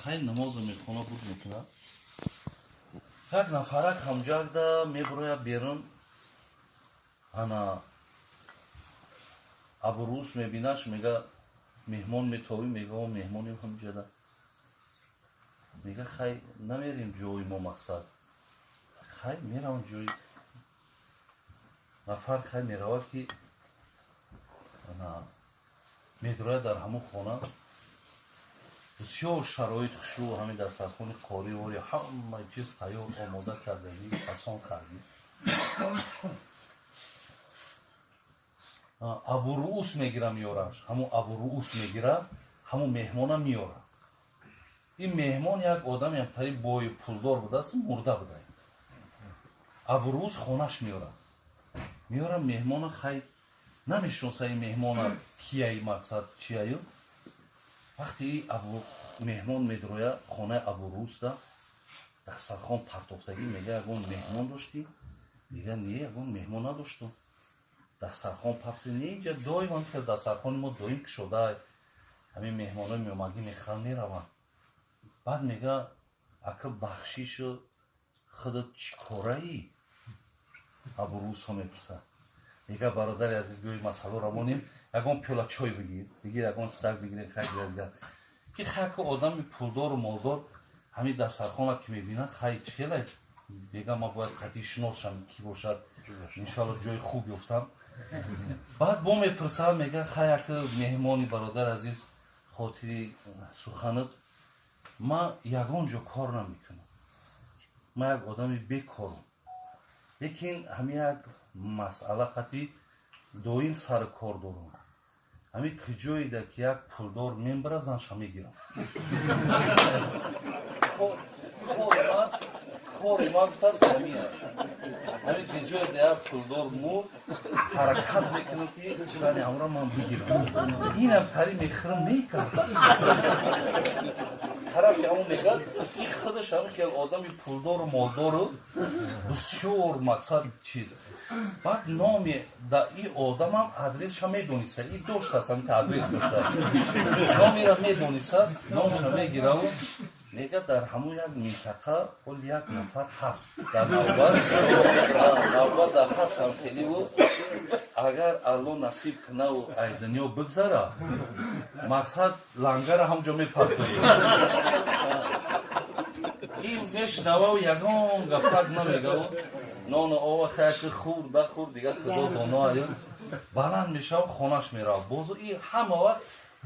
Хай, намоза мехона, буд мекунад. Як нафарак ҳамҷагда мебурояд берун. Ана Абурус мебинаш, мега: «Меҳмон метовӣ?» Мега: «О, меҳмонем ҳамҷада». Мега: «Хай, намерем ҷои мо, мақсад, хай, меравам ҷои нафар». Хай, меравад, ки ана медурояд дар ҳамон хона, бисёр шароит хушрӯ, ҳамин дастархони қорӣ вори, ҳама чиз тайёр, омода кардагӣ, фасон кардӣ. Абуруус мегира, меёраш, ҳамун Абуруус мегира, ҳамун меҳмона меёра. Ин меҳмон як одаме тари бои пулдор будааст, мурда буда. Абуруус хонаш меёра, меёра меҳмона. Хай, намешиноса ин меҳмона кияи, мақсад чияю. Вақте и меҳмон медроя хонаи Абурусда, дастархон партофтагӣ. Мега: «Ягон меҳмон доштӣ?» Мега: «Не, ягон меҳмон надоштум». Дастархон партоф не, инҷа доим ҳам дастархони мо доим кушода, ҳамин меҳмонои меомадгӣ мехӯранд, мераванд. Баъд мега: «Ака, бахшишу, худат чӣ кораӣ?» Абурусҳо мепурсад. Мега: «Бародари азиз, биёи, масъаларо монем, ягон пиёла чой бигир, бигир, ягон чизак бигирем». Хай, дигар ки хайку одами пулдору молдор ҳамин дастархона ки мебинад, хай, чихела мега: «Ман бояд қатъи шиносшам, ки бошад, иншоалло ҷои хуб ёфтам». Баъд бо мепурсад, мега: «Хай, ака меҳмони бародари азиз, хотири суханат, ман ягон ҷо кор намекунам, ман як одами бекорам, лекин ҳамин як масъала қатъи доим сари кор дорам. Ҳамин куҷоеда ки як пулдор мембара, занша мегирам. Кори ман, гуфтааст, ҳамия. Ҳамин куҷоеда як пулдор мурд, ҳаракат мекунам, ки зани ҳамро ман бигирам. Инам тари мехӯрам, мекард тарафи ҳамон». Мегӯяд, ин худаш ҳамин хел одами пулдору молдору бисёр мақсад чиз. Баъд номи да и одамам адресша медониста, и доштааст, ҳамин адрес доштааст, номера медонистааст, номша мегираву мега: «Дар ҳамон як минтақа ҳол як нафар ҳаст, дар навбат дар ҳаст ҳам хеливу, агар Алло насиб кунаву ай дунё бигзара, мақсад, лангара ҳамҷо мепартоем». Ин мешнававу ягон гапак намегаву, нону ова хаяки хӯрд, бахӯрд, дигар худо доно. Аю баланд мешава, хонаш мерава. Бозу и ҳама вақт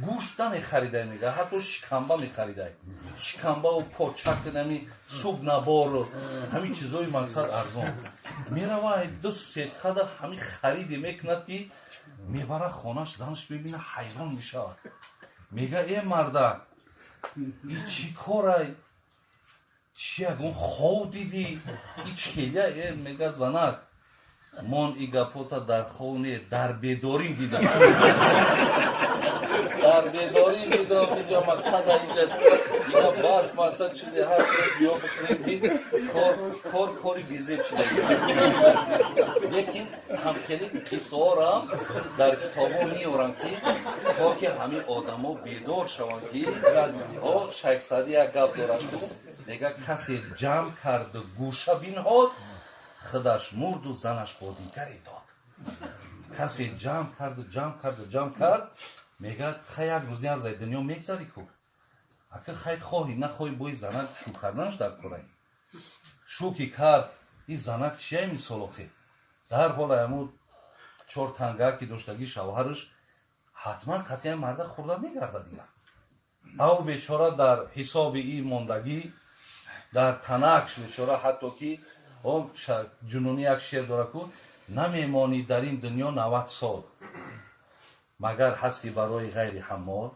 гӯшт намехаридай, мега, ҳатто шикамба мехаридай, шикамбаву почак, нами суб набору ҳамин чизои мақсад арзон. Мерава, ду сеткада ҳамин хариде мекунад, ки мебара хонаш. Занаш мебина, ҳайрон мешавад, мега: «Э, мардак, и чӣ корай? Чи ягон хов дидӣ? И чхелия?» «Э, мега, занак, мон и гапота дар хов не, дар бедорим дидам, дар бедорим дидам. Инҷа мақсада, инҷа дига бас, мақсад, чизе ҳаст, биё бихӯрем, ки кор кори безеб шуда». Лекин ҳамхели қиссаҳоам дар китобҳо меоранд, ки то ки ҳамин одамо бедор шаванд, ки о Шайх Саъдӣ як гап дорад, ку мега: «Касе ҷамъ карду гӯша бинҳод, худаш мурду занаш бо дигаре дод». Касе ҷамъ карду ҷамъ карду ҷамъ кард, мегӯяд, хай, як рӯз, як рӯз дунё мегзари ку, ака, хай, хоҳӣ нахоҳӣ, бои занак шу карданаш дар корай. Шу ки кард, ин занак чия, мисол, охи дар ҳола ҳамун чор тангаа ки доштагӣ шавҳараш, ҳатман қатъиян марда хӯрда мегардад дигар. Ав бечора дар ҳисоби ин мондагӣ, дар танакш бечора, ҳатто ки Ҷунунӣ як шеър дорад ку: «Намемонӣ дар ин дунё 90 сол, магар ҳасти барои ғайри ҳаммол».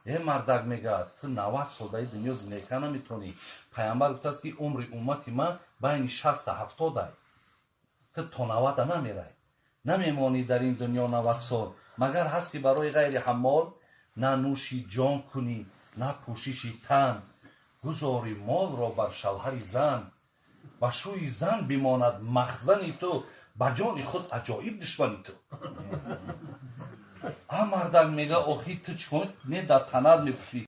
Э, мардак, мегӯяд, ту 90 сол дар ин дунё зиндагӣ наметавонӣ. Пайғамбар гуфтааст, ки умри уммати ман байни шаста ҳафтодай, ту то 90-а намерай. «Намемонӣ дар ин дунё 90 сол, магар ҳасти барои ғайри ҳаммол. На нӯши ҷон кунӣ, на пӯшиши тан, гузори молро бар шавҳари зан. Ба шӯи зан бимонад махзани ту, ба ҷони худ аҷоиб душмани ту». А мардак мега: «Охи, ту чӣ не дар танат мепӯшӣ?»